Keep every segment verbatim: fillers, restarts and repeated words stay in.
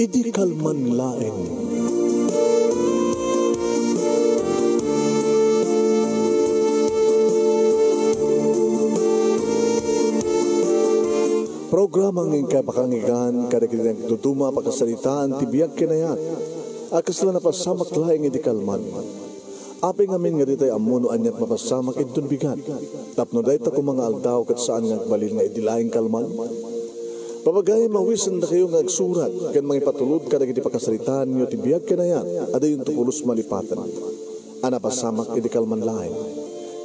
Idi kalman laeng. Programa nga inkay pakanggan kadagiti nagduduma a pakasaritaan ti biag ken ayat a kasla napasamak laeng idi kalman. Apay ngamin nga ditay ammo no aniat mapasamak inton bigat, tapno dayta koma nga aldaw ket saan nga agbalin nga idi laeng kalman? Papagayam, mawisendakayo nga agsurat ken mangipatulod kadagiti pakasaritaanyo ti biag ken ayat a diyonto pulos malipaten a napasamak idi kalman laeng.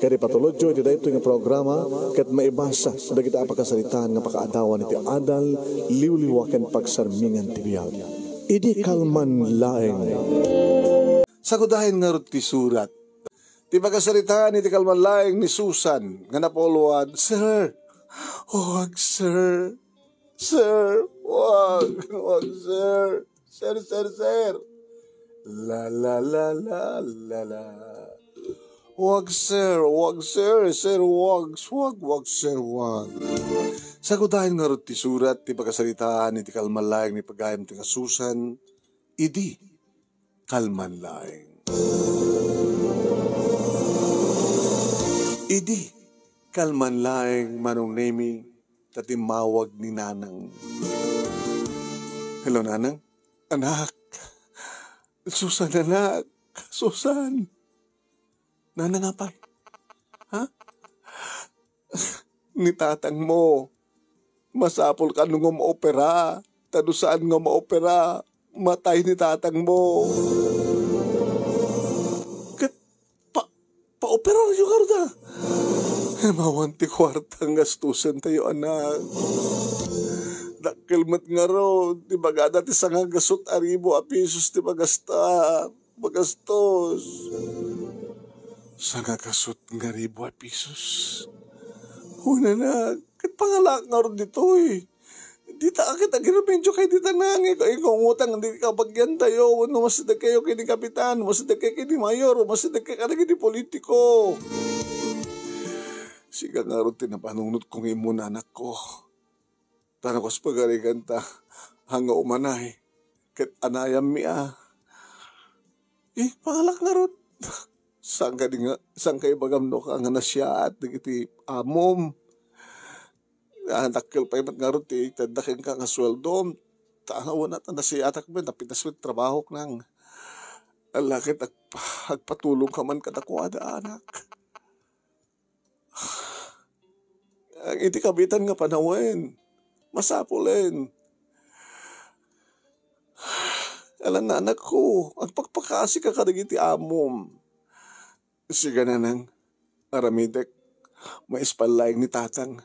Ket ipatulodyo iti daytoy nga programa ket maibasa dagiti a pakasaritaan nga pakaadawan iti adal, liwliwa ken pagsarmingan ti biag. Idi kalman laeng. Sagudayen ngarud ti surat. Ti pakasaritaan iti kalman laeng ni Susan nga napulwan, "Sir, wag, sir. Sir, wag, wag, sir. Sir, sir, sir. La, la, la, la, la, la. Wag, sir, wag, sir, sir, wag, wag, wag, sir, wag." Sagudayen ngarud ti surat ti pakasaritaan iti kalman laeng ni pagayam ti nga Susan, idi kalman laeng. Idi kalman laeng, Manong Nemi, ta timmawag ni Nanang. "Hello, Nanang. Anak. Susan, anak. Susan." "Nanang, apay? Ha?" "Ni tatangmo, masapul kano nga maopera. Ta no saan nga maopera, matay ni tatangmo." "Ket pa-, paoperaryo ngarud, a? Mawan ti kuarta nga gastusentayo, anak. Dakkel met ngarud ti bagada ti sangagasut a ribu a pisos ti magastar." Magastos. Sangagasut nga ribu a pisos. Wen, anak, ket pangalaak ngarud ditoy. Dita a ket agirumedyo kay dita nangik, ay, ngutang, di kabagiantayo, wenno masidegkayo ken ni kapitan, masidegkayo ken ni mayor, masidegkayo kadagiti politiko. Sika ngarud ti napanunotko nga immuna, anakko. Ta no kas pagariganta, haan nga umanay, ket anayammi a. Eh, pangalaak ngarud. Saan kadi nga, saan ka ibagam no ka nga nasiaat dagiti amom? Ah, dakkel pay met ngarud ti itedda kenka nga sueldom. Ta nga wen a ta nasiatak met, napitas met trabahok nang. Ala ket agpa-, agpatulongka man kadakuada, anak. Iti kabitan nga panawen, masapulen. Alanna, anakko, agpakpakasika kadagiti amom. Sika, nanang, aramidek, maispal laeng ni tatang.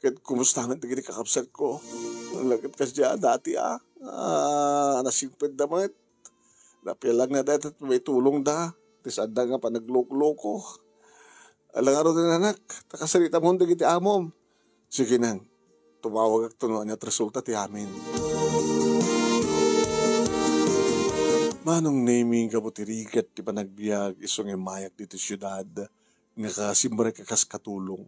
Ket kumusta met dagiti kakabsatko? Ala ket kasdiay a dati a, ah, nasingpetda met. Napialagna dayta ti maitulongda, ti saanda nga panaglukloko. Ala ngarud, anak, ta kasaritam dagiti amom. Sige nang, tumawagak no ania ti resulta ti amin. Manong Nemi, gapu ti rigat ti panagbiag, isu nga immayak ditoy siudad, nga ka-, simrek a kas katulong.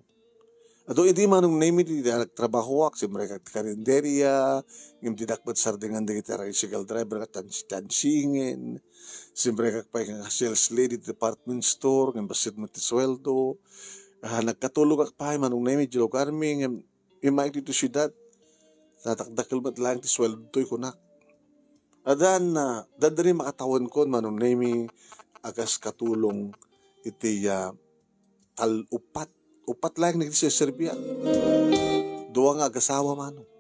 Adu idi, Manong Nemi, ti nagtrabahoak, simrekak ti karinderya, ngem diak met sardingan dagiti tricycle driver nga tansi-, tansingen. Simrekak pay nga sales lady ti department store, ngem bassit met ti sueldo. Ah, nagkatulongak pay, Manong Nemi, iti lugarmi, ngem immayak ditoy siudad. Dakdakkel met laeng ti sueldotoy, kunak. Adan, ah, adda ni makatawenkon, Manong Nemi, a kas katulong iti, ah, tal-, uppat, uppat laeng dagiti serserbiak. Dua nga agasawa, Manong.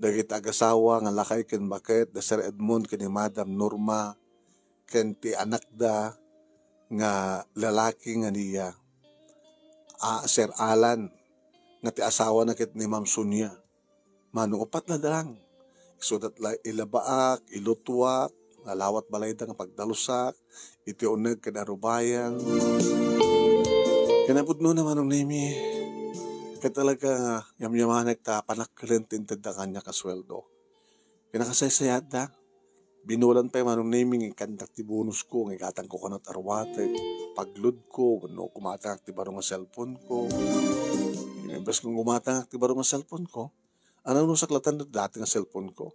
Dagiti agasawa nga lakay ken baket da Sir Edmond ken ni Madam Norma, ken ti anakda nga lalaki nga ni, ah, Sir Alan, nga ti asawana ket ni Ma'am Sonia. Manong, uppat la lang. Isuda la ilabaak, ilutuak, nalawat balayda nga pagdalusak, iti uneg ken arubayang. Ken napudnona, Manong Nemi, ket talaga nga yamyamanek ta panakkelen ti intedda kaniak a sueldo. Ken nakasaysayaatda, binulan pay, Manong Nemi, nga ikkandak ti bonusko, nga igatangko kano ti aruatek, pagloadko, wenno gumatangak ti baro nga cellphoneko. Imbes nga gumatangak ti baro nga cellphoneko, ananusak latta ti dati nga cellphoneko.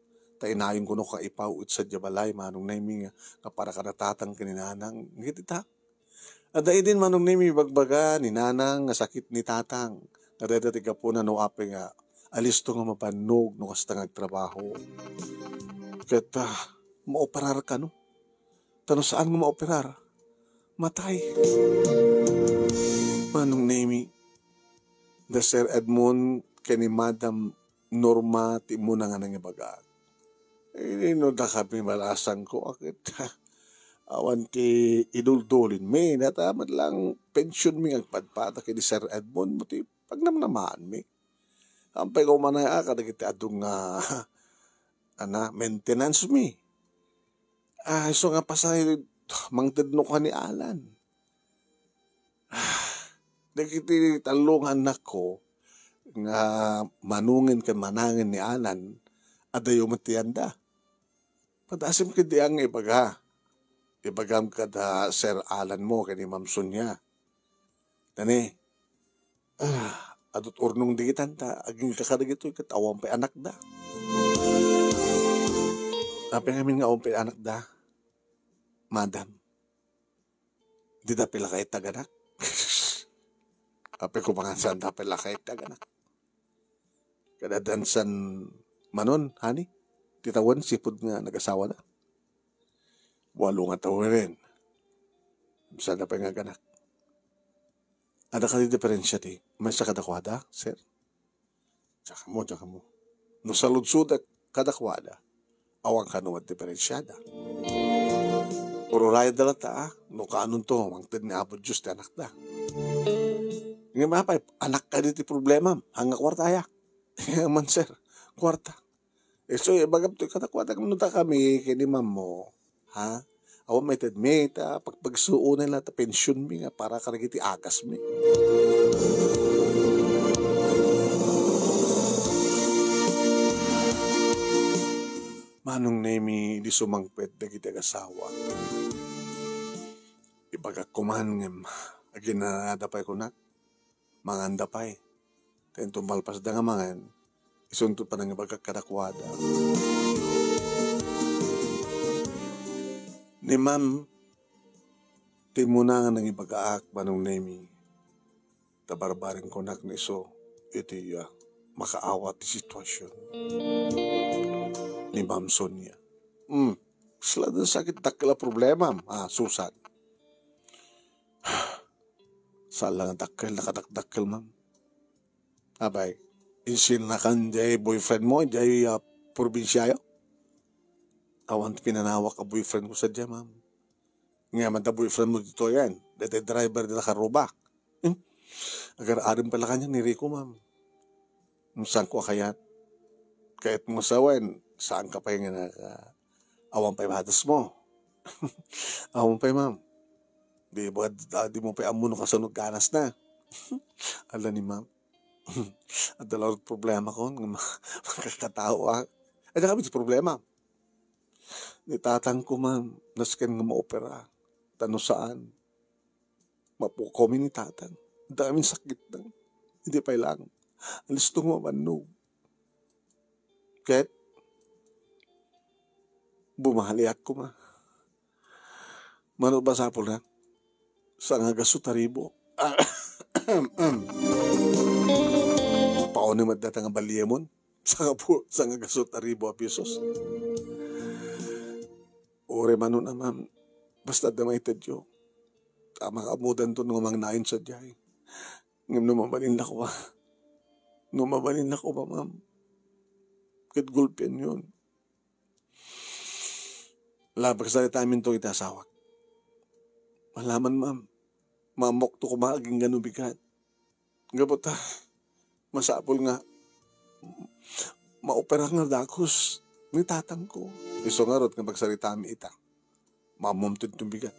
Ta inayonko no kaipaw iti sadiay balay, Manong Nemi, nga, nga para kada tatang ken ni nanang. Ngem ita, adda idin, Manong Nemi, ibagbaga ni nanang nga sakit ni tatang. Nga dayta ti gapuna no apay nga alisto nga mabannog no kasta nga agtrabaho. Ket, ah, maoperar kano? Ta no saan nga maoperar, matay. Manong Nemi, da Sir Edmond ken ni Madam Norma ti immuna nga nangibagak. Eh, no dakami malasangko, a ket awan ti iduldulinmi, nata met lang pensionmi nga agpadpada ken ni Sir Edmond, mo ti pagnamnamaanmi. Ampay ko manay a kadagiti adu nga, ana, maintenance mi. Ah, isu nga pasay, mangtedno ka ni Alan. Dagiti tallo nga annakko nga manongen ken manangen ni Alan, adayo met ti anda. Padasem ketdi nga ibaga. Ibagam kada Sir Alan mo ken ni Ma'am Sonia. Tani, ah, adut urnong digitan ta, agingga kadagitoy ket awan pay anakda. Apay ngamin nga awan pay anakda, madam? Dida pay lakay taganak? Apay ko pangan saan da pay lakay taganak? Kada dansan manon, honey? Ti tawen, sipud nga nagasawa na. Walo nga tawen. Saan da pay nga aganak? Ada kadi diferensya ti maysa kadakuada, sir? Diak ammo, diak ammo. No saludsodek kadakuada, awan kano a diferensiada. Ururayadda latta, a, no kaanonto, mangted ni Apo Dios ti anakda. Ngem apay, anak kadi ti problemam, haan nga kuarta aya? Aman, sir, kuarta. Isu, ibagam to kadakuada, no dakami ken ni ma'am mo, ha? Awan maitedmi, ta pagpagsuonen la ta pensionmi nga para kadagiti agasmi. Manong Nemi, idi sumangpet dagiti agasawa, ibagak koman ngem aginanada pay kunak, manganda pay. Ta inton malpasda nga mangan, isunto panangibagak kadakuada. Ni ma'am, ti immuna nga nangibagaak, Manong Nemi, ta barbareng kunak ni isu iti, ah, makaawat ti situasion ni Ma'am Sonia. Hmm, sila din sakit dakkel a problemam, ah, Susan. Saan la nga dakkel, nakadakdakkel, ma'am. Abay, insinnakan jay boyfriend mo, jay, ah, probinsiayo? Awan ti pinanawak a boyfriend ko sadiay, ma'am. Nga man da boyfriend mo ditoyen, daytoy driver dita karruba. Hmm? Agar-arim pala kaniak ni Rico, ma'am. Saan ko a kayat? Kayat mo sawen, saan ka pay nga naka-, awan pay batas mo. Awan pay, ma'am. Di ba, ah, di mo pay ammo no kasano ganas na. Ala ni ma'am. Adda la problema kon nga ma-, makakatao, ah. Adda kami ti problema. Ni tatang ko, ma'am, nasken nga maopera. Ta no saan, mapukaw mi ni tatang. Adda kami sakit na. Hindi pay lang. Alisto nga mabannog. Ket, bumaliak koma. Mano basapulna? Sangagasut a ribu. Paano met data nga baliemon? Sangapu-, sangagasut a ribu a pesos. Uray mano na, ma'am. Basta adda maitedyo. Ta makaammodanto no mangnayon sadiay. Ngem no mabalin la koma, no mabalin la koma, ma'am, ket gulpianyon. La, pagsaritamin to iti asawak. Malaman, ma'am, maammok to koma agingga no bigat. Gapu ta, masapul nga maopera nga dagus ni tatang ko. Isu ngarud nga pagsaritami ita. Maammom ti bigat.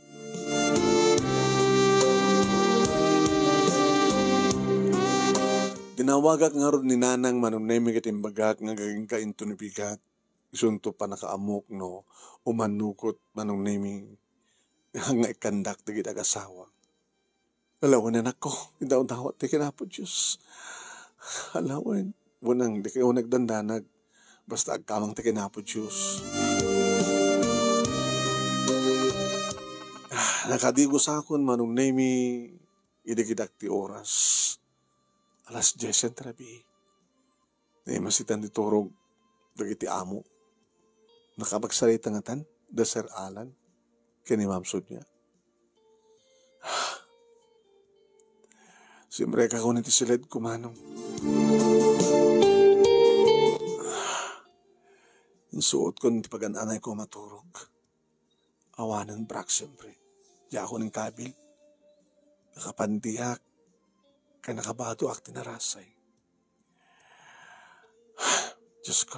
Dinawagak ngarud ni Nanang Manong Nemi ket imbagak nga agingga inton bigat. Isunto pannakaammok no umannugot Manong Nemi nga ikkandak dagiti agasawak. Alawen, anakko, idawdawat ti ken Apo Dios. Alawen, wenang, dikay uneg dandanag. Basta agkamang ti ken Apo Dios. Ah, nakadigusakon, Manong Nemy, idi kitak ti oras. Alas dies ti rabii. Naimasitan ti turog dagiti amo. Nakapagsarita ngatan da Sir Alan ken ni Ma'am Sonia. Simrekak iti siledko, Manong. Insuotkon ti pagan-anayko a maturog. Awanen brak, siempre. Diakon inkabil. Nakapandiak. Ken nakabadoak ti narasay. Diosko,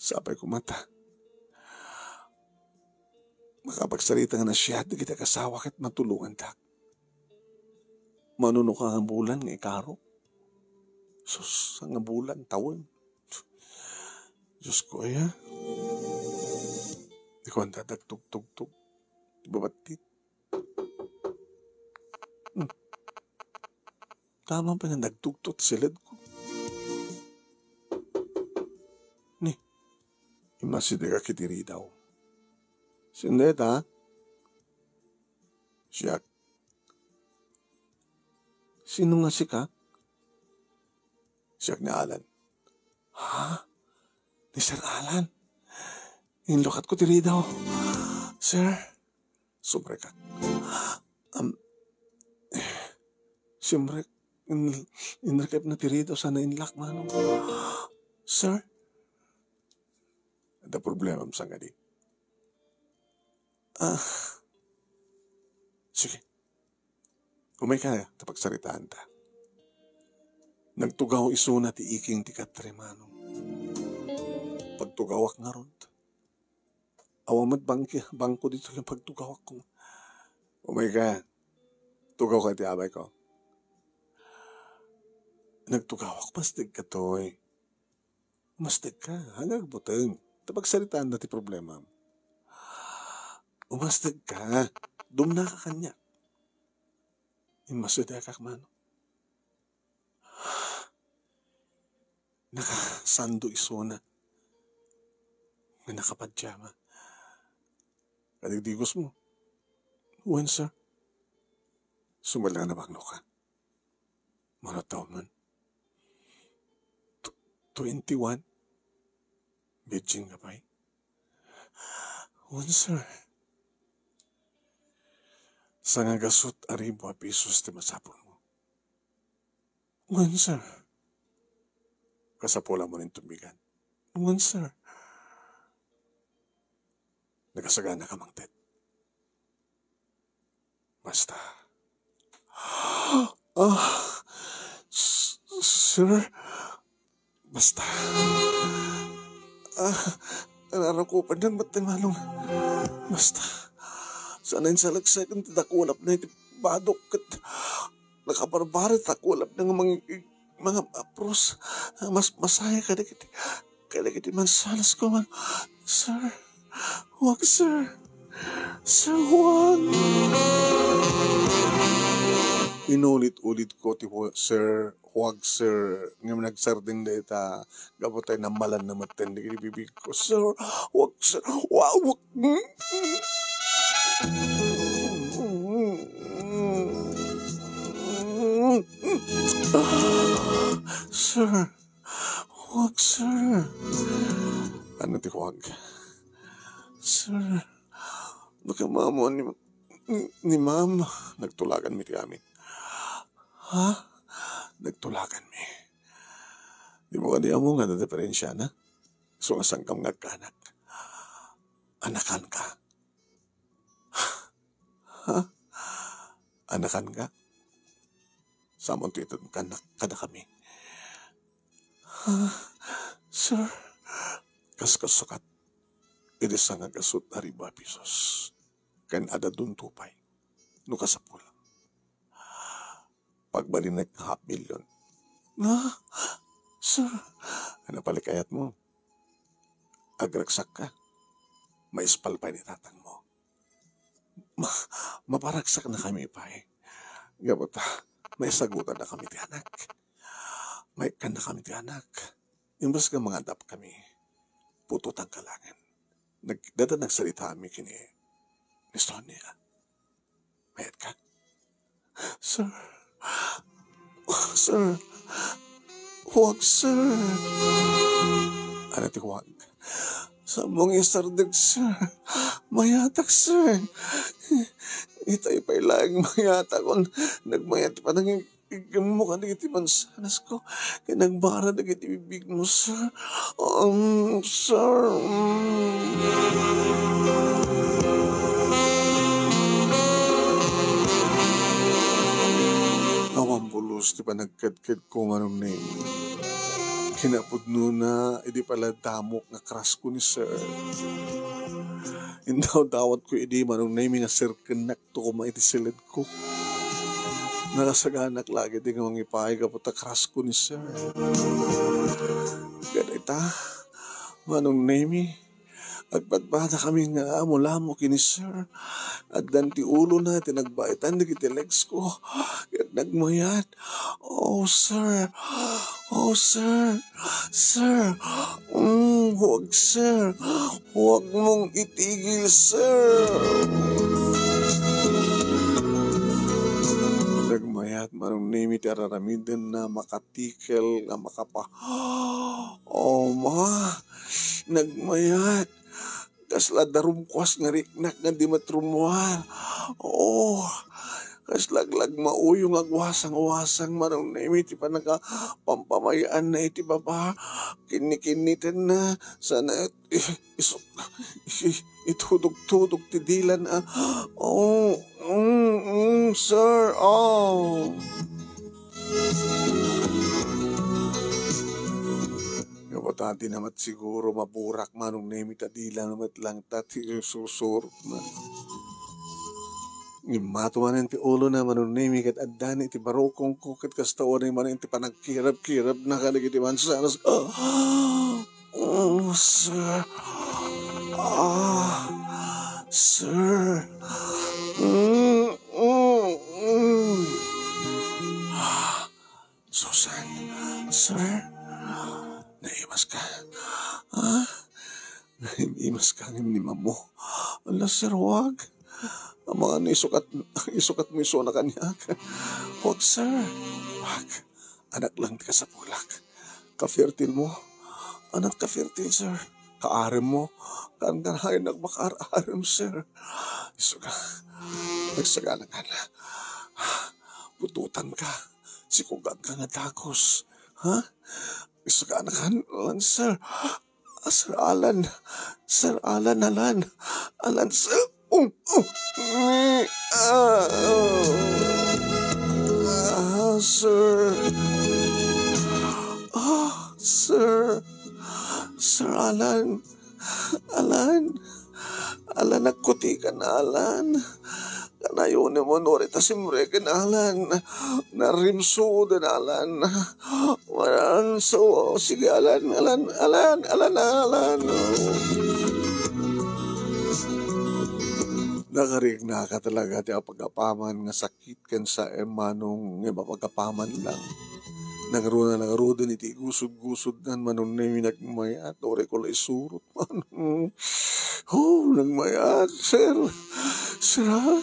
sapay koma ta makapagsarita nga nasayaat dagiti agasawak ket matulongandak. Mano no ka nga bulan nga ikarok? Sus, nga bulan, tawen. Diosko, aya. Di ko anda dagtugtugtog. Di ba batit? Hmm. Tama pay nga nagtugtog ti siledko. Ni, immasidegak iti ridaw. Sino dayta? Siak. Sino nga sika? Siak ni Alan. Ha? Ni Sir Alan? Inlukatko ti ridaw. Sir? Sumrekak. Am, simrek, in-, inrekepna ti ridaw sana inlak, Manong. Sir? Adda problemam sangadi. Ah. Sige. Umayka ta pagsaritaanta. Nagtugaw isuna ti iking ti katre, Manong. Pagtugawak ngarud. Awan met bangki-, bangko ditoy nga pagtugawak koma. Umayka. Tugawka iti abayko. Nagtugawak, mastegka toy. Mastegka, ania nga agbuteng? Ta pagsaritaanna ti problemam. Umastegka, dumnaka kaniak. Immasidegak, Manong. Nakasando isuna nga nakapajama. Kadigdigosmo. Wen, sir. Sumala nga nabangloka. Mano taon man? Tw-, twenty-one? Virgin ka pay? Wen, sir. Sangagasut a ribu a pesos ti masapulmo. Wen, sir. Kasapulam nga intumigan. Wen, sir. Nakasaganaka mangted. Basta. Ah, s-, sir. Basta. Ah, narakupan lang met ti malong. Basta. Sana insalagsagan ti dakulapna iti badok ket nakabarbari ti dakulapna nga mangig-, mga apros. Mas masaya kadagiti, kadagiti mansanas ko man. Sir, huwag, sir. Sir, huwag. Inulit-ulit ko ti hu-, sir, huwag, sir. Ngem nagsardeng dayta gapu ta nammalanna metten dagiti bibig ko. Sir, huwag, sir. Huwag, huwag. Sir, huwag, sir. Ano ti huwag? Sir, nakamamon ni, ni, ni Ma'am. Nagtulaganmi ti amin. Ha? Nagtulaganmi. Dimo kadi ammo nga adda diperensiana? Isu nga saankam nga agkaanak. Anakanka. Ha? Anakanka? Samonto iti agkaanak kadakami. Ha? Sir? Kas, kas, sukat. Idi sangagasut a ribu a pesos. Ken adda dunto pay. No kasapulam. Pagbalinek nga half million. Ah, sir. Ano pay ti kayatmo? Agragsakka. Maispal pay ni tatangmo. Ma-, maparagsaknakami pay. Gapu ta, maisagutannakami ti anak. Maikkannakami ti anak. Imbes nga mangadapkami, putotanka laengen. Nag-, dada nagsaritami ken ni Sonia. Mayat ka? Sir. Sir. Huwag, sir. Ano ti huwag? Saanmo nga isardek, sir. Mayatak, sir. Itay pay laeng mayatak. Kun nagmayat pa nang iggammo kadagiti mansanasko, ken nagbara dagiti bibigmo, sir. Um, sir, um. Awan pulos ti panagkedkedko, Manong Nemi. Kinapudnona, idi pala damok nga crush ko ni sir. Indawdawatko idi, Manong Nemi, nga sirkennak to koma iti siledko. Nakasaganak la iti nga mangipaay gapu ta crush ko ni sir. Ket ita, Manong Nemi, agpadpadakami nga amo-lamo ken ni sir. Addan ti ulona ti nagbaetan dagiti legs ko. Ket nagmayat. Oh, sir. Oh, sir. Sir. Mm, huwag, sir. Huwag mong itigil, sir. Nagmayat, Manong Nemi, ti ar-aramidenna, makatikel nga makapa-, Oh, ma. Nagmayat. Kasla darumkuas nga riknak nga di matrummuar. Oh, kasla aglagmauyo nga agwasang-wasang, Manong Nemi, ti panaka-, pampamayaanna iti baba. Kinnikinnitenna, sana i-, isu-, i-, itudok-tudok ti dilana. Oh, mm, mm, sir, oh. Nga butati na met siguro maburak, Manong Nemi, ta dila na met lang ta ti susurok na. Ngimmato manen ti ulona, Manong Nemi, ket adda ni iti barukongko, ket kasta unay manen ti panagkirab-kirabna kadagiti mansanas. Ah! Oh, sir. Ah, sir. Mm, mm, mm. Ah, Susan, sir, naimas ka? Ah, naimas ka ngem ni Mamo. Ala, sir, wag. Amangan isukat, isukat mo isuna kaniak. Wag, sir. Wag. Anak lang ti kasapulak. Kafertil mo. Anak kafertil, sir. Kaarem mo. Kankanayon makaar-arem, sir. Isuga. Nagsagana ka na. Bututan ka. Sikugan ka nga dagus. Ha? Isuga na kan, sir. Ah, Sir Alan. Sir Alan, Alan. Alan, sir. Oh, oh. Ah, oh. Ah, sir. Ah, sir. Sir Alan. Alan. Alan, agkutikan, Alan. Kanayon mo, no, rita simreken, Alan. Narimsuden, Alan. Alan, so, sige, Alan, Alan, Alan, Alan, Alan. Nakariknaka talaga ti apag-apaman nga sakit ken saem, Manong, ngem apag-apaman lang. Nangruna nangruden iti igusod-gusodnan, Manong Nemi, nagmayat, uray ko la isurot. Oh, nagmayat, sir. Sir, ah.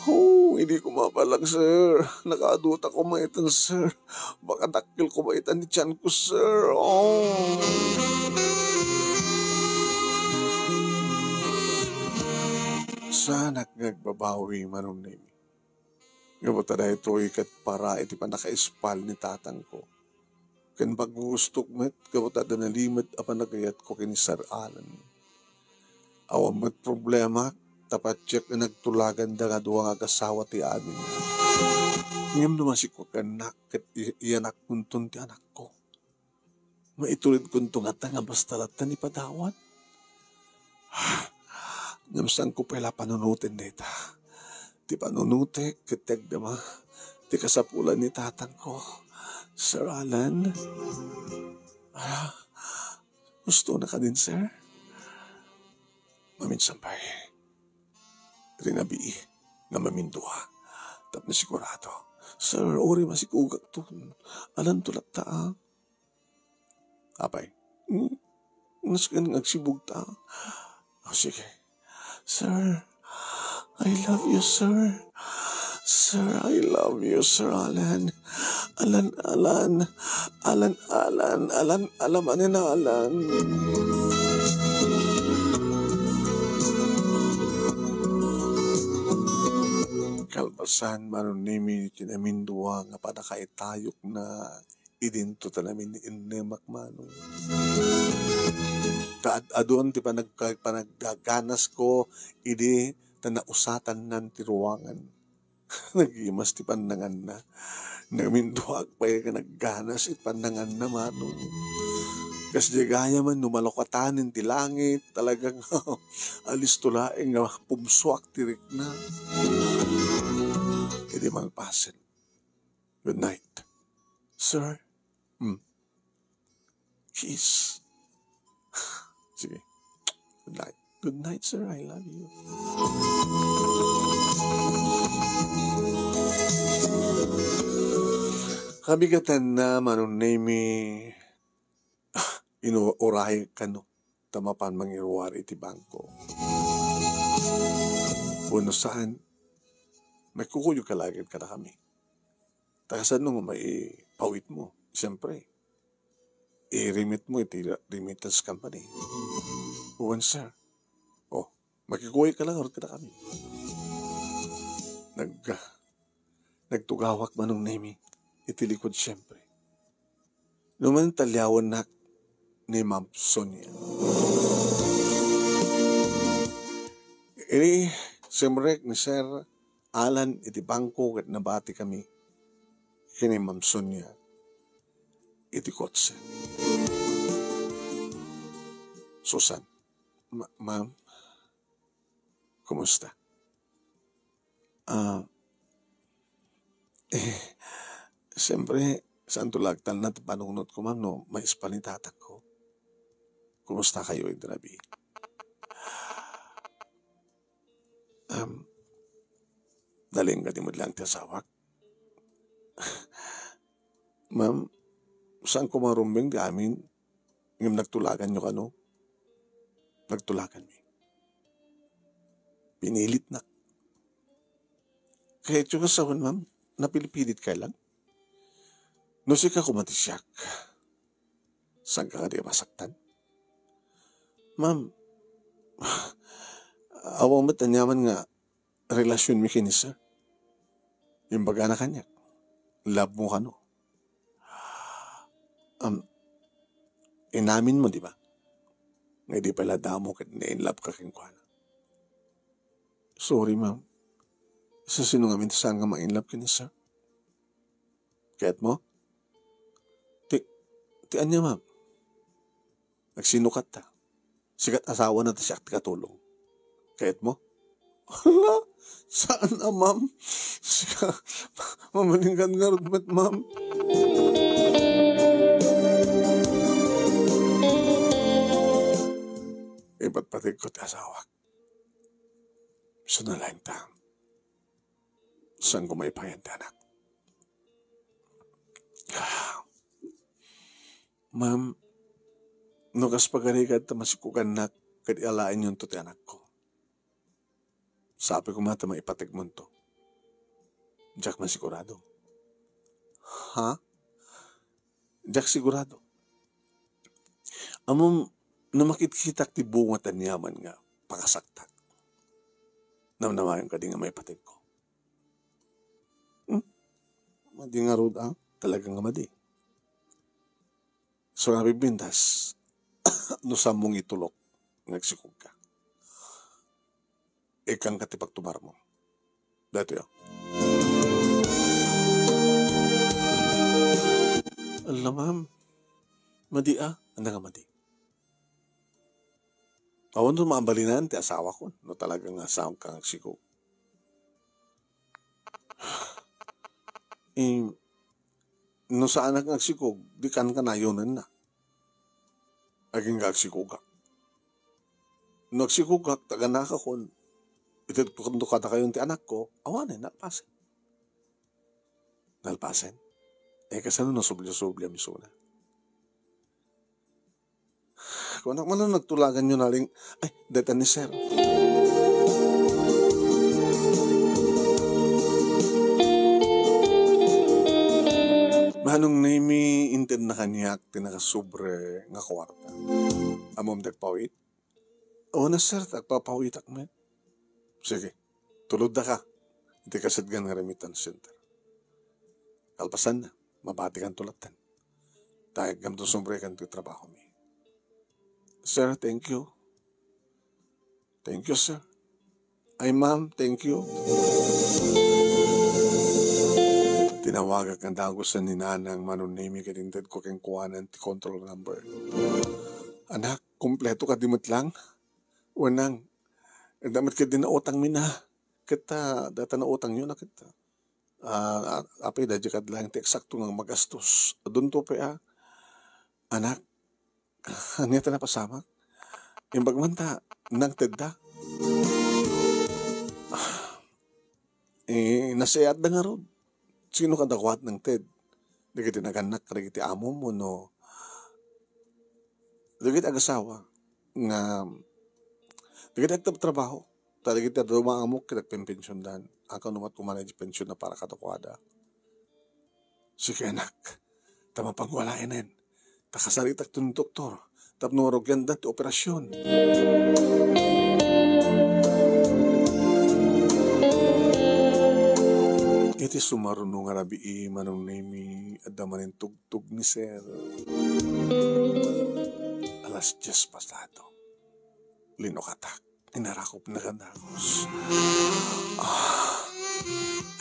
Oh, idi ko mapalag, sir. Nakaadutako maiten, sir. Baka dakkel ko maiten ni tiyan ko, sir. Oh. Saanak nga agbabawi, Manong Nemi. Ngem ta daytoy ket para iti pannakaispal ni tatangko. Ken pagustok met, gapu ta adda nalimed a panagayatko ken ni Sir Alan. Awan met problema, ta patiek nga nagtulaganda nga dua nga agasawa ti amin. Ngem no masikugannak ket i-, iyanakmonton ti anakko. Maituredkonto ngata nga basta latta ni padawat. Ngem saanko pay la panunoten dayta. Ti panunotek ket ti agdama ti kasapulan ni tatangko. Sir Alan? Ah, gusto na ka din, sir? Maminsan pay. Rinabii nga mamindua. Tapno sigurado. Sir, uray masikugakton. Alanto latta, ah. Apay? Hmm? Nasken nga agsibugta? O, sige. Sir, I love you, sir. Sir, I love you, Sir Alan. Alan, Alan. Alan, Alan. Alan, Alan, Alan, Alan. Kalpasan, Manong Nemi, ti namindua nga panakaitayokna idinto ta namin-innemak, Manong. Ta ad-adun ti panag-, panaggaganasko idi ta nausatannan ti ruangan. Nagimas ti pannanganna. Naminduak pay nga nagganas iti pannanganna, Manong. Kasdiay gayam no malukatan ti langit, talagang alisto laeng nga pumsuak ti rikna. Idi malpasen. Good night. Sir? Hmm. Kiss. Sige. Good night. Good night, sir. I love you. Kabigatanna, Manong Nemi, ino-, uray kano ta mapan mangiruar iti bangko. Wenno saan, maikukuyogka laeng kadakami. Ta kasano nga maipawitmo? Siyempre, i-remit mo iti remittance company. Wen, sir. O, makikuyogka laeng ngarud kadakami. Nag-, nagtugawak, Manong Nemi, iti likod, siyempre. Numan ta liawennak ni Ma'am Sonia. Idi simrek ni Sir Alan iti bangko ket nabatikami ken ni Ma'am Sonia iti kotse. Susan, ma-, ma'am, kumusta? Ah, eh, siyempre, saanto la agtalna ti panunotko, ma'am, no maispan ni tatangko. Kumusta kayo, Indrabi? Um, nalingga di met laeng ti asawak. Ma'am, saan ko marumbeng di amin? Ngem nagtulaganyo kano? Nagtulaganmi. Pinilitnak. Kayatyo nga sawen, ma'am, napilpilitkay lang. No sika koma ti siak, saanka kadi a masaktan? Ma'am, awan met aniaman nga relasyonmi ken ni sir. Imbagana kaniak, love mo kano. Um, inamin mo, di ba? Nga di pala damo ket na-in love ka kenkuana. Sorry, ma'am. Sa sino ngamin ti saan nga ma-in love ken ni sir? Kayat mo? Ti, ti ania, ma'am? Nagsinukat ta. Sikat asawa na ta siak ti katulong. Kayat mo? Hala, saan a, ma'am? Sika, mamalinggan ngarud met, ma'am. Ipatpategko ti asawak. Saan a laeng ta. Saan ko maipayan ti anak? Ma'am, no kas pagarigat ta masikugannak ket alaenyonto ti anakko, sapay koma ta maipategmonto. Diak masigurado. Ha? Diak sigurado. Ammom, no makitkitak ti bunga ti aniaman nga pakasaktak, namnamaem kadi nga maipategko? Hmm? Madi ngarud, ah? Talaga nga madi. So, nabigbintas, no sammong itulok nga agsikogka. Ikkanka ti pagtubarmo. Daytoy, oh. Ala, ma'am. Madi, ah? Anda nga madi? Awan no mabalinan ti asawakon no talaga nga saan ka nga agsikog. Eh, no saanak nga agsikog, di kan kanayonenna. Agingga agsikogak. No agsikogak, taganakakon, itedko kadakayon ti anakko, awanen, nalpasen. Nalpasen? Eh, kasano nasubli-subliam isuna? Kunak, mano nagtulaganyo nalin? Ay, dayta ni sir. Manong Nemi, intedna kaniak ti nakasobre nga kuarta. Ammom ti agpawit? Una, sir, ta agpapawitak met. Sige, tulodda ka iti kasadgan nga remittance center. Kalpasanna, mabatikanto latten. Ta aggamto sobre ken ti trabahomi. Sir, thank you. Thank you, sir. Ay, ma'am, thank you. Tinawagak nga dagusen ni Nanang Manong Nemi ket intedko kenkuana ti control number. Anak, kompleto kadi met lang? Wenang, adda met kadi nautangmi na. Ket, ah, dayta nautangyo na ket, ah, apay, daydiay kad laeng ti eksakto nga magastos. Adunto pay, ah. Anak, ania ti napasamak? Imbag man ta, nangtedda. Eh, nasayaatda ngarud. Sino kadakuada nangted? Dagiti nagannak, dagiti amom, wenno dagiti agasawa nga, dagiti agtratrabaho. Ta dagiti adu nga amok ket agpenpensiondan. Aka no mat-umana iti pension na para kadakuada. Sige, anak, ta mapanko alaenen. Ta kasaritak ti doktor tapno arugianda ti operasion. Iti sumaruno nga rabii, Manong Nemi, adda manen tugtog ni Sir. Alas dies pasado. Linukatak. Inarakop na kadagus. Ah,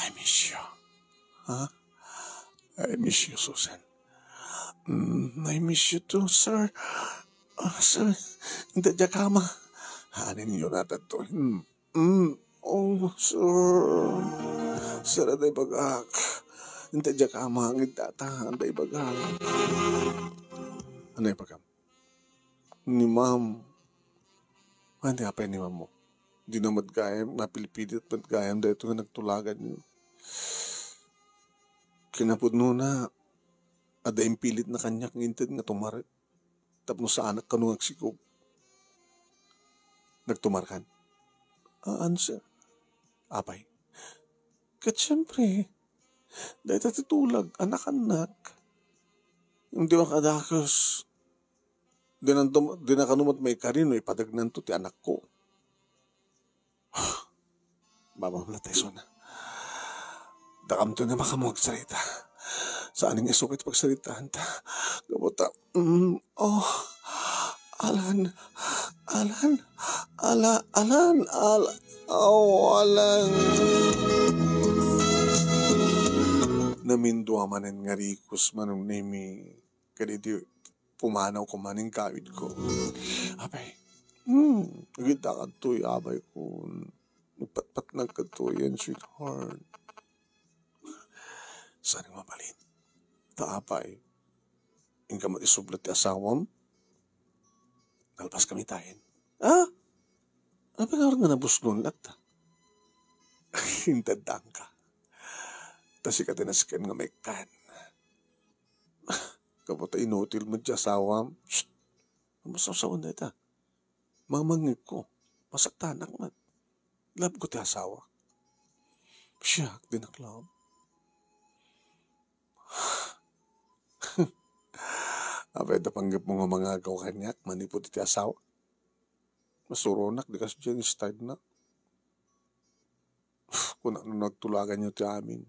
I miss you. Ha? I miss you, Susan. Mm, I miss you too, sir. Ah, sir, inta diak ama. Hanin yun ata to. Mm, mm. Oh, sir. Sir, aday bagak. Inta diak ama, ngidata, aday bagak. Anay bagam? Ni ma'am. Ania apay ni ma'am mo? Di na met gayam, napilpilit met gayam daytoy nga nagtulaganyo. Kinapudnona, adda impilitna kaniak nga inted nga tumar-, tapno saanak kano nga agsikog. Nagtumarkan? Aan, sir. Apay? Ket siempre, dayta ti tulag, anak-annak. Di makadakes. Di nanto-, di na kano met maikari no ipadagnanto ti anakko. Baba, wala tayo sona. Dakamto na makamuag sarita. Saan nga isukit pagsaritaanta? Gabuta, mm, oh, Alan, Alan, Ala-, Alan, Al-, oh, Alan. Namindua manen nga rikos, Manong Nemi. Kadidi pumanaw ko manen kawidko. Apay, hmm, agidda kadtoy, abay ko. Nagpatpatnag kadtoy, sweetheart. Saan nga mabalin? Ta apay, inka met isublat ti asawam? Nalpas kami tayen. Ah? Apay nga nga nabusnon latta? Inteddanka. Ta sika ti nasken nga maikkan. Gapu ta inutil met ti asawam. Shh! Masawsawan dayta. Mamangngegko. Masaktanak met. Love ko ti asawa. Siak, dinak love. Apay ta panggepmo nga mangagaw kaniak manipud iti asawa? Masuronak, di kasdiay nga style na. Kuna no nagtulaganyo ti amin.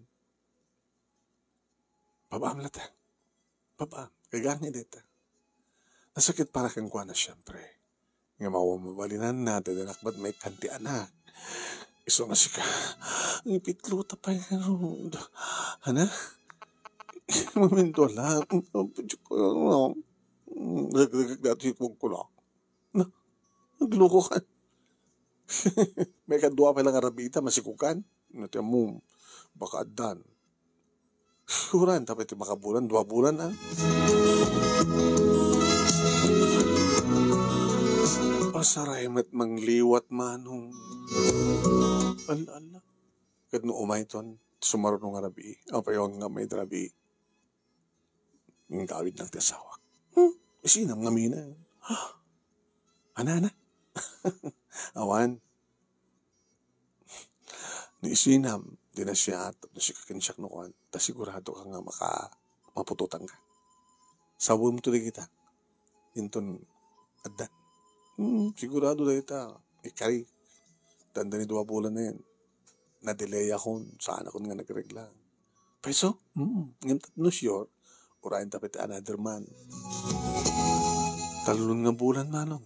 Babaam latta. Babaam. Gagangi dita. Nasakit para kenkuana, siempre. Nga mawa mabalinanna, ti dinak met maikkan ti anak. Isu nga sika, ipitlo ta pay ngarud. Ana? Mamindua lang. Dagdagag dati kugkula. Na, nagluko ka. May kadua pay lang a rabii ta, masikukan. Nati mo, baka addan. Suran, tapay ti makabulan, dua bulan, ah. Pasaray met mangliwat, manong. Ala, ala. Ket no umayton, sumaruno nga rabii. Apay nga may rabii. Ingkawid lang ti asawak. Hmm? Isinam nga mina. Ana, ana? Awan. Ni isinam, di na siya, tapno sika ken siak no kuan, ta sigurado ka nga maka-, maputotan ka. Sabem to dagita. Inton adda. Hmm, sigurado dagita. Ikari. Tanda ni dua bulan na yan. Na-delay akon. Saan akon nga nagregla. Paiso? Hmm. Ngem tapno sure, urayen ta pay ti another month. Talon nga bulan, manong.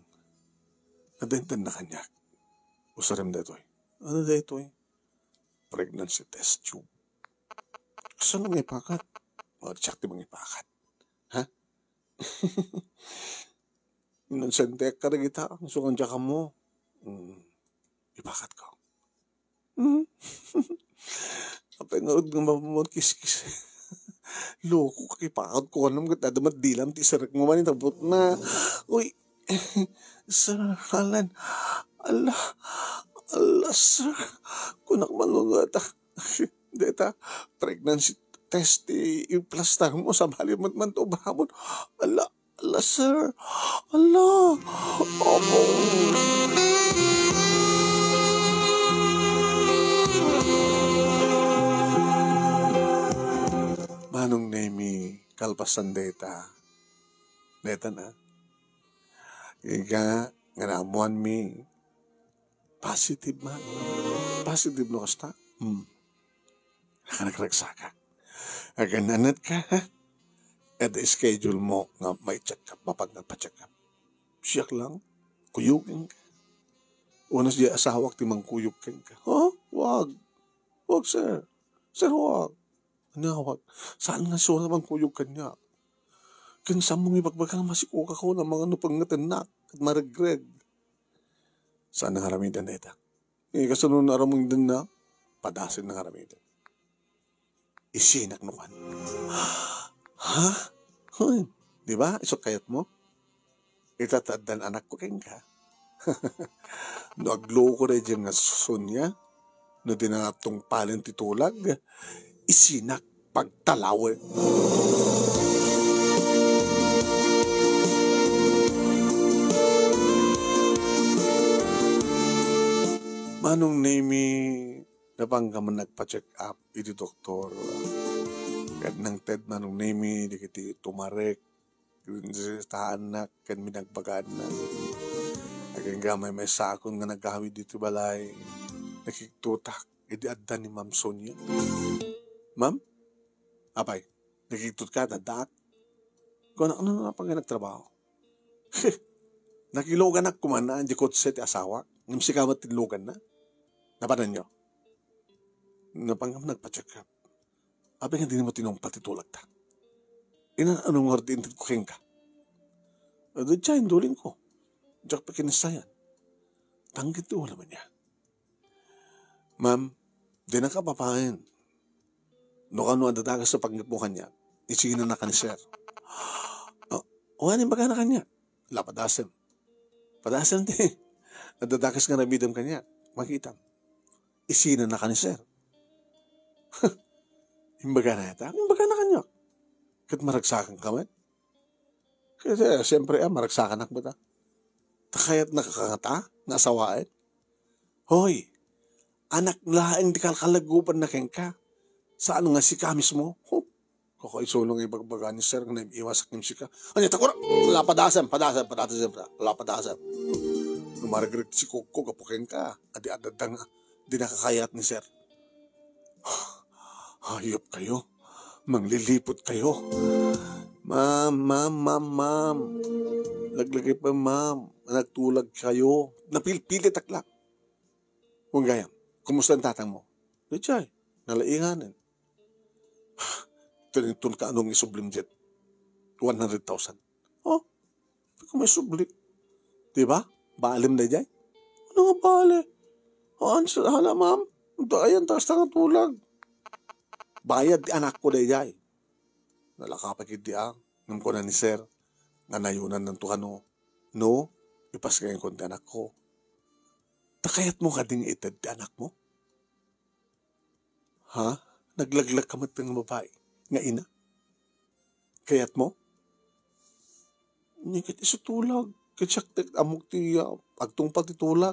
Adda intan na kaniak. Usarem daytoy. Ano daytoy? Pregnancy test tube. Kasano nga ipakat? O, siak ti mangipakat. Ha? Inonsentek ka dagita, ang sukan diak ammo. Mm. Ipakat ko. Hmm? Apay ngarud nga mapamon kiskis. Loko ka, ipakat ko, ano, ket adda met dilam ti isarek mo man, itabot na. Uy, Sir Alan, ala, ala, sir, kunak man nga ta, deta, pregnancy test ti iplastar mo, sabali met man to obrabon. Ala, ala, sir, ala, apo. Manong Nemi, kalpasan deta, deta na. Ika nga naammoanmi, positive man. Positive no kasta? Hmm. Nakanagragsakak. Agan-anet ka, ha? Ket schedule mo nga mai-check up, mapag nagpa-check up. Siak lang, kuyogeng ka. Unas di asawak ti mangkuyog kenka. Ha? Wag. Wag, sir. Sir, wag. Ania, wag. Saan nga sura mangkuyog kaniak? Ken saanmo nga ibagbaga nga masikog ako na mga no pangngetennak ket maregreg. Saan nga aramiden dayta? Eh, kasano nga aramidenna? Padasen nga aramiden. Isinak no kan. Ha? Hoy, di ba? Isu kayatmo? Ita ta addan anakko kenka. No agloko daydiay nga Sonia, no di na tungpalen ti tulag, isinak pagtalawen. Manong Nemi, napangka man nagpa-check up iti doktor. Ket nangted Manong Nemi dagiti tumarek, ken sitaannak, ken binagbagaannak. Agingga maymaysakon nga nagawid iti balay, nakigtotak idi adda ni Ma'am Sonia. Ma'am? Apay, nakigtot ka, addaak? Kunak, no, napangka nagtrabaho? Nakiloganak koma, di kotse ti asawak. Ngem sika met ti niloganna. Napananyo? Napangka nagpa-check up. Apay nga dimo tinungpal ti tulagta? Ina, ano nga ti intedko kenka? Adu, diay, indulingko. Diak pay kinissayan. Tanggit ti ulo man niya. Ma'am, dinaka babaen. No kano adda dakes a panggepmo kaniak, isinanaka ni sir. Ah, o, ania imbagana kaniak? La, padasem. Padasem ti adda dakes nga aramidem kaniak. Makitam. Isinanaka ni sir. Imbagana ita? Imbagana kaniak. Ket maragsakanka met? Ket, eh, siyempre, ah, maragsakanak met, ah. Ta kayatnaka kangata nga asawaen? Hoy, anak laeng ti kalkalegupenna kenka. Saan nga sika mismo? Huh. Kakaisuna nga ibagbaga ni sir nga naim-iwasak ngem sika. Ania, takura! La, padasem, padasem, padasem, la, padasem. No maregreg ti sikogko gapu kenka, adi adda nga dinaka kayat ni sir. Hayop kayo. Manglilipot kayo. Ma'am, ma'am, ma'am, ma'am. Laglagipem, ma'am. Nagtulag kayo. Napilpilitak la. Wen gayam, kumusta ni tatang mo? Diay, nalainganen. Tinitun ka, anong isublim diay? One hundred thousand. Oh, di ko maisubli. Di ba? Balem daydiay? Ano nga bale? Haan, sa-, hala, ma'am. Ito, ayan, taas na nga tulag. Bayad ti anakko daydiay. Nalakapak idi, ah. Ngem kuna ni sir, nga nayonannanto kano, no, ipaskengko ti anakko. Ta kayatmo kadi nga ited ti anakmo? Ha? Naglaglag ka met nga babai nga ina? Kayatmo? Nia ket isu tulag. Ket siak ti ammok ti, ah, agtungpal ti tulag.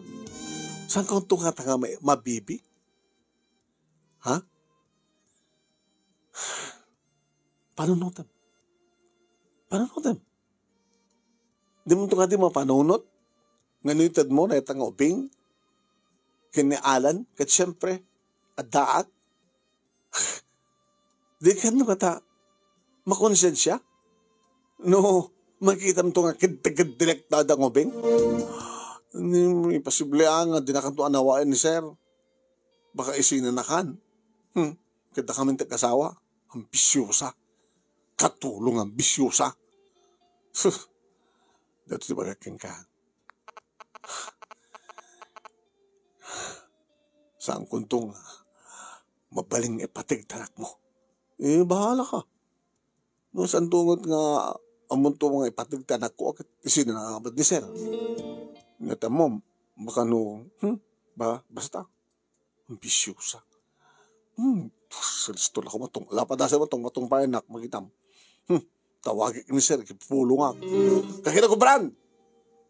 Saan ka unto nga ta nga ma-, mabibi? Ha? Panunotem. Panunotem. Di mo to nga di mapanunot? Nga no itedmo, na ita nga ubing? Ken ni Alan, ket siempre, addaak. Di ka no kata makonsensia? No, makitam to nga kidtegeddelek ta adda nga ubing? Ni, imposible, ah, nga di na kanto anawaen ni sir. Baka isina nakan. Hmm. Kita kami ti asawa. Ambisyosa. Katulong ambisyosa. Sus. Dito ti bagak kenka. Saan kunto nga mabaling ipateg ti anakmo? Eh, bahala ka. No, saan tungot nga amunto nga ipateg ti anakko, ket isina nga amat ni sir. Nga tamom, baka no, hmm, ba, basta. Ambisyosa. Hmm, salisto la ko matong, lapadasa matong, matong payanak, magitam. Hmm, tawagik ni sir, kipulongak. Kakita gubran!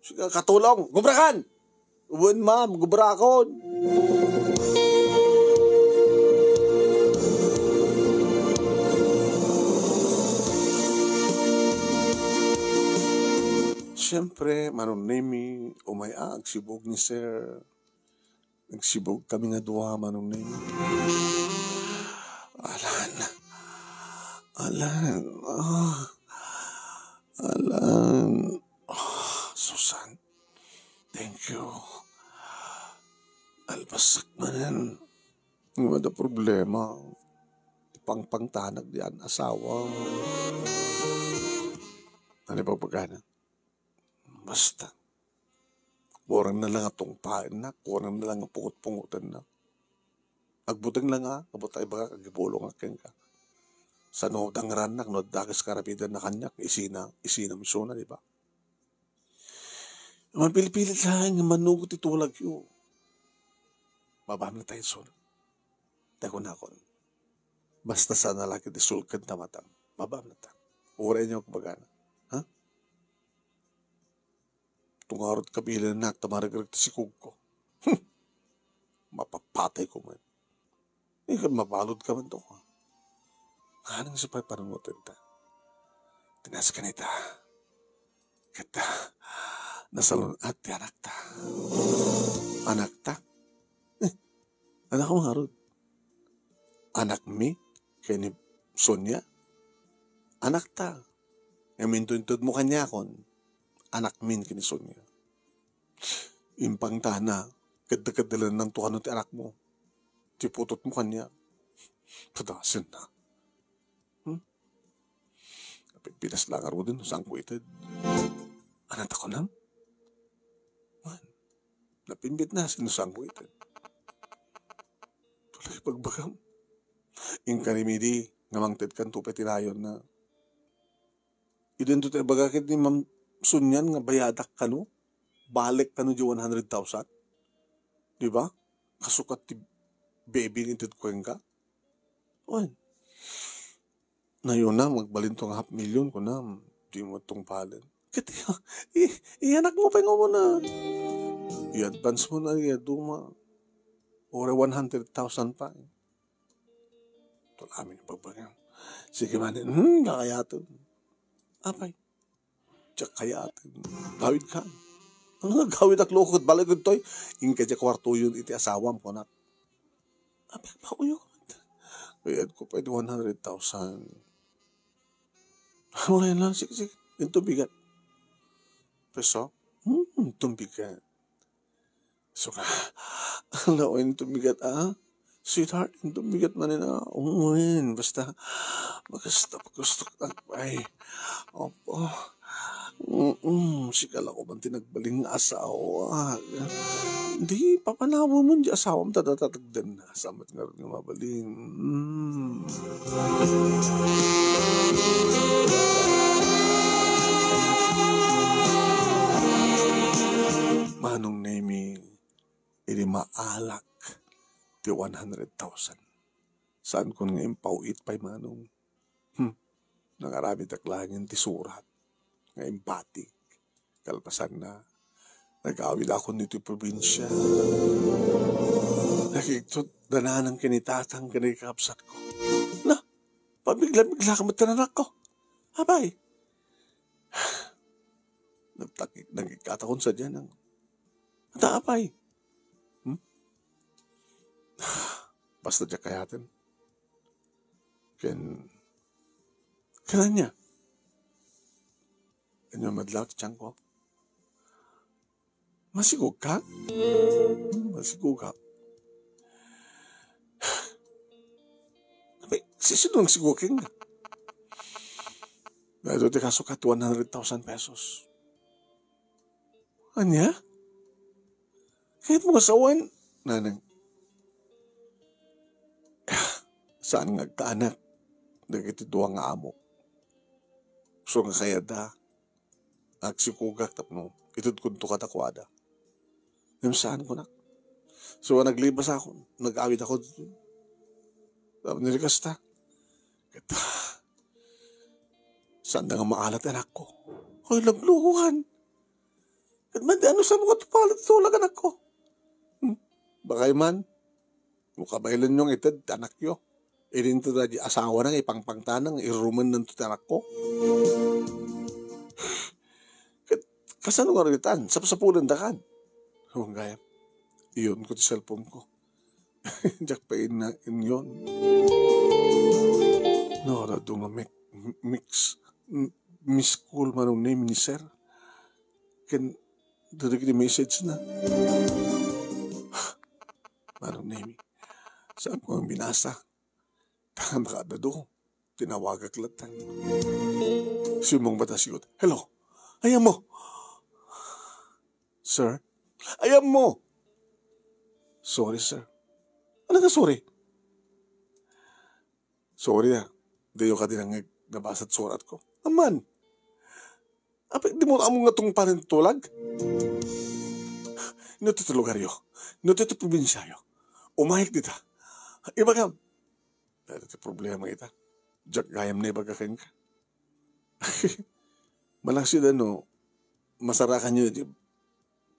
Sige, katulong, gubrakan! Wen, ma'am, gubrakon! Siyempre, Manong Nemi, umay-a, agsibug ni sir. Nagsibug kami nga dua, Manong Neng. Alan. Alan. Ah. Alan. Ah, Susan. Thank you. Alpasak manen. Nga da problema. Pangpangtanak diyan asawa. Ano ba pagkana? Basta. Kurang na lang a tungpaennak, kurang na lang a pungot-pungotennak. Agbuteng lang a, kabut ay baga, agipulongak kenka. Sano dangrannak, no, dakes karapidan na kaniak, isina, isina misuna, di ba? Mapilpilit lang nga manugot ti tulagyo. Mabam na tayo, sir. Tayo kunakon. Basta sana laki ti sulken ta matam. Mabam na ta. Uray niyo akbagana. Ha? Tungarot kabilannak ta maregrek ti sikugko. Hmm. Mapapatay ko man. Ikan mabalod ka man to. Nganong siya pay panunutan ta? Tinas ka nita. Ket, ah, nasalun-at ti anakta. Anakta? Eh, anak mo ngarud. Anakmi? Ken ni Sonia? Anakta. Nga mintuntod mo kaniakon. Anakmin ken ni Sonia. Impangtana, kadda-kaddalan nang tukano ti anakmo. Ti putot mo kaniak. Padasen na. Hmm? Napinpitas lang aruden no saan ko ited. Anata ko nam? Man, napinpit na sino saan ko ited. Tuloy pagbagam. Inkari midi, nga mangted kan tupay tinayon na. Idin to ti ibaga ket ni Ma'am Sunian nga bayadak kano, balik kano di one hundred thousand. Di ba? Kasukat ti baby nga ited ko kenka. Wen. Nayona, magbalin to nga half million, kuna, di mo tungpalen. Ket iya, i-, iyanak mo pay nga umuna. I-advance mo na, iya duma. Ore one hundred thousand pa. Tulamin yung pagbagam. Sige man, hmm, kakayaten. Apay. Diak kayaten. Gawid ka. Ano nga gawid ak loko ket balay ket toy? Inka diak kwartoyon iti asawam, kunak. Apay, pauyo ka man. Bayad ko pa iti one hundred thousand. Wala yan lang. Sige, sige. Ito bigat. Peso? Hmm, ito bigat. So ka, ala, wen tumigat, ah? Sweetheart, wen tumigat manen, ah? Wen, basta, basta gusto ka, ay, opo. Mm, sika la ko man ti nagbaling nga asawa. Di, papanawem mo di asawam, tatatatagdan na. Samat nga rin nga mabalin. Mm. Manong Nemi, idi maalak ti one hundred thousand. Saankon nga impaw-it pay, Manong. Hmm. Nangaramid ak laengen ti surat nga imbati. Kalpasanna, nag-awidakon ditoy probinsia. Nakigtot dananang ken ni tatang ken ni kakabsatko. Na, pabigla-bigla ka met ken anakko. Apay. Nagtaki-, nagikkatakon sadiay nang, "Ata, apay?" Hmm? Basta diak kayaten. Ken, ken ania? Ania met laeng ti tianko? Masigugka? Hmm, masigugak. Apay, si-, sino nagsigugak kenka? Daytoy ti kasukat, one hundred thousand pesos. Ania? Kayatmo nga sawen? Nanang, saan nga agkaanak dagiti dua nga amo. So nga kayatda, agsikugak tapno itedkonto kadakuada. Ngem saan, kunak. So, naglibasakon, nag-awidakon. Tapno ni kasta, ket, saanda nga maalat ti anakko. Hoy, naglukokan. Ket man di ano, saan mo katupalan ti tulag, anakko? Hmm. Bakay man, no kabaelanyo nga ited ti anakyo, idinto daydi asawana nga ipangpangtana nga irurumennanto ti anakko. Ket kasano nga ritan? Sapsapulendakan. Awan gayam. Iyonko ti cellphone ko. Diak pay inna inyon. No, adu nga mix, mix, m-, miss call manong ni sir. Ken, dagiti message na. Manong Nemi, saan ko ang binasa? Tama ka, Dado. Tinawagak latta. Simmong met a siud. "Hello? Ayanmo?" "Sir?" "Ayanmo?" "Sorry, sir." "Ano nga sorry?" "Sorry, ah. Diyo ka dinangag nabasa ti surat ko." "Aman." "Apay, dimo ammo nga tungpanen ti tulag? No ti lugaryo, no ti probinsiayo, umayek dita. Ibagam." Dayta ti problema ita. Diak gayam naibaga kenka. Malaksid a no, masarakanyo iti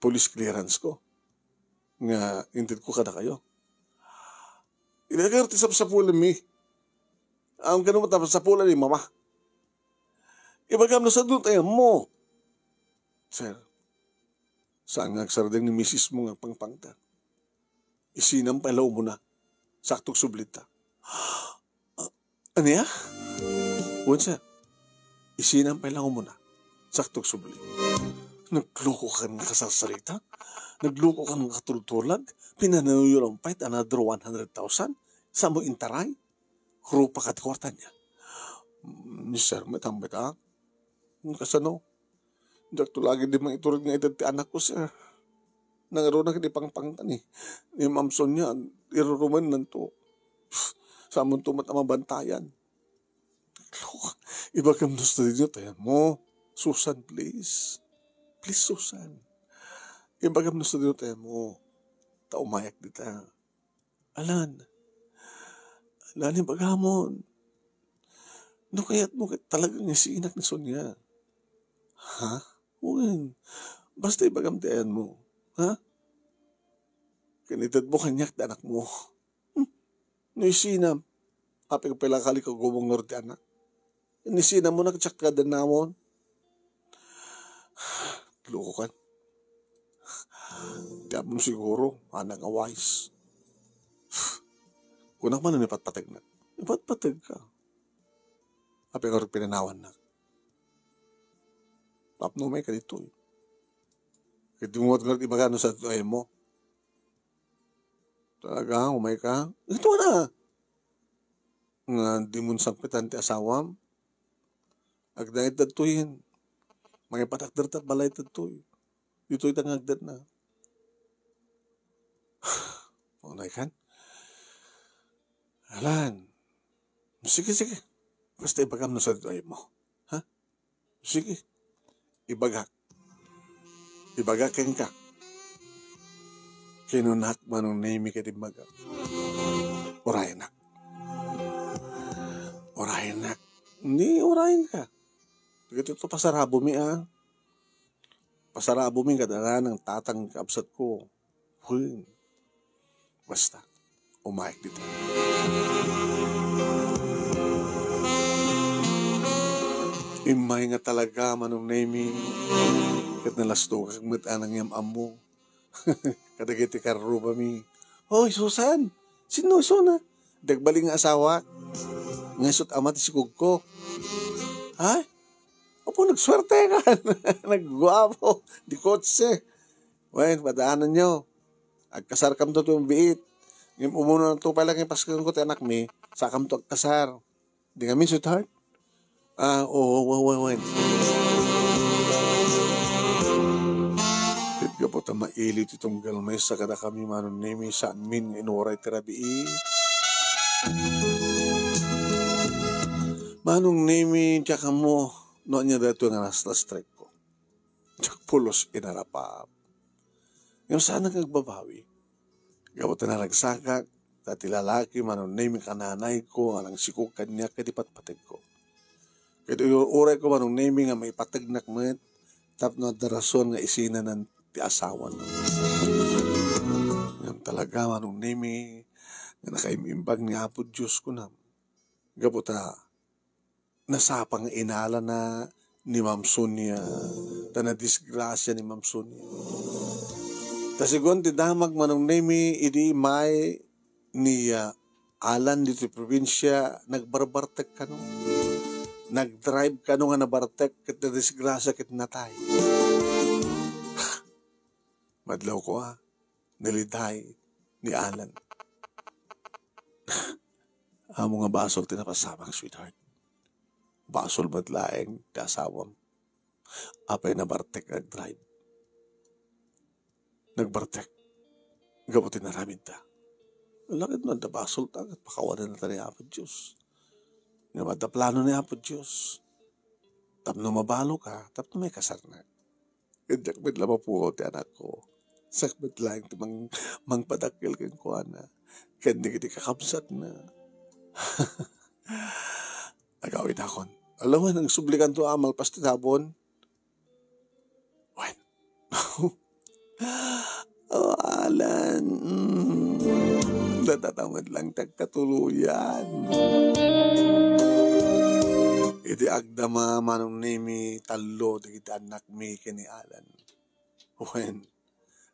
police clearance ko nga intedko kadakayo. Idagar ti sapsapulenmi. Awan kano met a sapsapulen ni mama. Ibagam no sadino ti ayanmo. Sir, saan nga agsardeng ni misismo nga pangpangta? Isinam pay la umuna. Sakto ti sublitta. Ah, ania? Wen, sir. Isinam pay la umuna. Sakto ti subli. Naglukokan nga kasarsarita? Naglukokan nga katultulag? Pinanayoyo lang pay ti another one hundred thousand? Saan mo intaray? Rupa ka ti kuarta ania? Ni sir, met a, met a. Kasano? Diak to lagi di mangitured nga ited ti anakko, sir. Nangarunak di pangpangta ni, ni Ma'am Sonia, irurumennanto. Saan monto met a mabantayan. Look, ibagam no sadino ti ayanmo. Susan, please. Please, Susan. Ibagam no sadino ti ayanmo. Ta umayak dita. Alan. Alan, ibagamon. No kayatmo ket talaga nga isinak ni Sonia. Ha? Wen. Basta ibagam ti ayanmo. Ha? Ken itedmo kaniak ti anakmo. Hmm. No isinam, apay pay la kali ka gumungor ti anak. Ni sinamonak diak kadennawon. Lukokan. Ti apom siguro, anak nga wise. Kunak man no ipatpategnak. Ipatpategka. Apay ngarud pinanawannak? Tapno umayka ditoy. Ket di mo ngarud ibaga no sadino ti ayanmo. Talaga, umayka? Ito na. Nga di mo sangpetan ti asawam? Agna ita ditoy. Mangipatakder ta balay ta ditoy. Ditoy ta nga agdetna. Unay kan? Alan. Sige, sige. Basta ibagam no sadino ti ayanmo. Ha? Sige. Ibagak. Ibagak kenka. Kinunak manong Nemi ket imbagak. Urayenak. Urayenak. Ni urayenka. Dagitoy ti pasarabumi, a. pasarabami kada nanang tatang kabsatko. Wen. Basta, umayek dita. Immay nga talaga, Manong Nemi, ket nalastokak met a nangyam-ammo kadagiti karrubami. "Hoy, Susan! Sinno isuna?" "Dagbalin nga asawak. Nga isut' ama ti sikugko." "Ha? Apo, nagsuertekan. Nagguapo. Di kotse." "Wen, padaananyo. Agkasarkamto ti umbiit. Ngem umuna to pay la nga ipaskenko ti anakmi, sakamto agkasar. Di ngamin, sweetheart?" "Ah, oo, wa-, wa-, wen." Ket gapu ta mailiw ti tunggal maysa kadakami, Manong Nemi, saanmin nga inuray ti rabii. Manong Nemi, diak ammo no ania daytoy nga nastastrekko. Diak pulos inarapap. Ngem saanak nga agbabawi. Gapu ta naragsakak, ta ti lalaki, Manong Nemi, kananayko nga nangsikog kaniak iti patpategko. Ket uray-urayko, Manong Nemi, nga maipategnak met tapno adda rason nga isinanan ti asawana. Ngem talaga, Manong Nemi, nga nakaim-imbag ni Apo Dios, kunam. Gapu ta nasapa nga inalana ni Ma'am Sonia, ta nadisgrasia ni Ma'am Sonia. Ta sigun ti damag, Manong Nemi, idi immay ni, ah, Alan ditoy probinsia, nagbarbartek kano. Nagdrive kano nga nabartek ket nadisgrasia ket natay. Madlawko, a, naliday ni Alan. Amo nga basol ti napasamak, sweetheart. Basol met laeng ti asawam. Apay nabartek nga agdrive? Nagbartek gapu ti naramidda. Lakit no adda basolta, ket pakawanennata ni Apo Dios. Ngem adda plano ni Apo Dios. Tapno mabaloka, tapno maikasarnak. Ket diak met la mapukaw ti anakko. Siak met laeng ti mang-, mangpadakkel kenkuana ken dagiti kakabsatna. Agawidakon. Ala wen, agsublikanto a malpas ti sabon. Wen. Oh, Alan. Mm. Datata met lang ti agkatuloyan. Iti agdama, Manong Nemi, tallo dagiti annakmi ken ni Alan. Wen.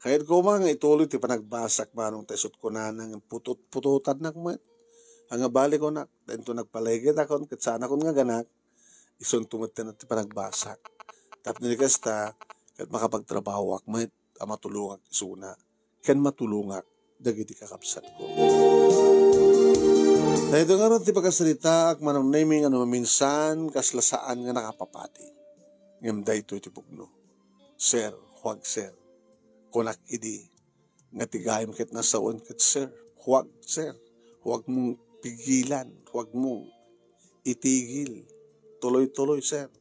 Kayatko koma nga ituloy ti panagbasak, Manong, ta isut' kunana nga putot-putotannak met. Ania bali kunak, ta inton nagpalagitakon ket saanakon nga aganak, isunto met ti panagbasak. Tapno di kasta, ket makapagtrabahoak met a matulongak isuna, ken matulongak dagiti kakabsatko. Daytoy ngarud ti pakasaritaak, Manong Nemi, nga no maminsan, kasla saan nga nakapapati. Ngem daytoy ti pudno. Sir, huwag, sir. Kunak idi nga ti gayam ket nasawen ket, sir. Huwag, sir. Huwag mong pigilan. Huwag mong itigil. Tuloy-tuloy, sir.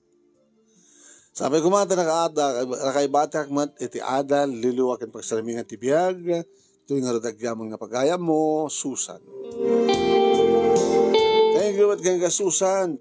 Sapay koma ta nakaada, nakaibatiak met iti adal, liwliwa ken pagsarmingan ti biag. Daytoy ngarud agyaman nga pagayammo, Susan. Thank you met kenka, Susan.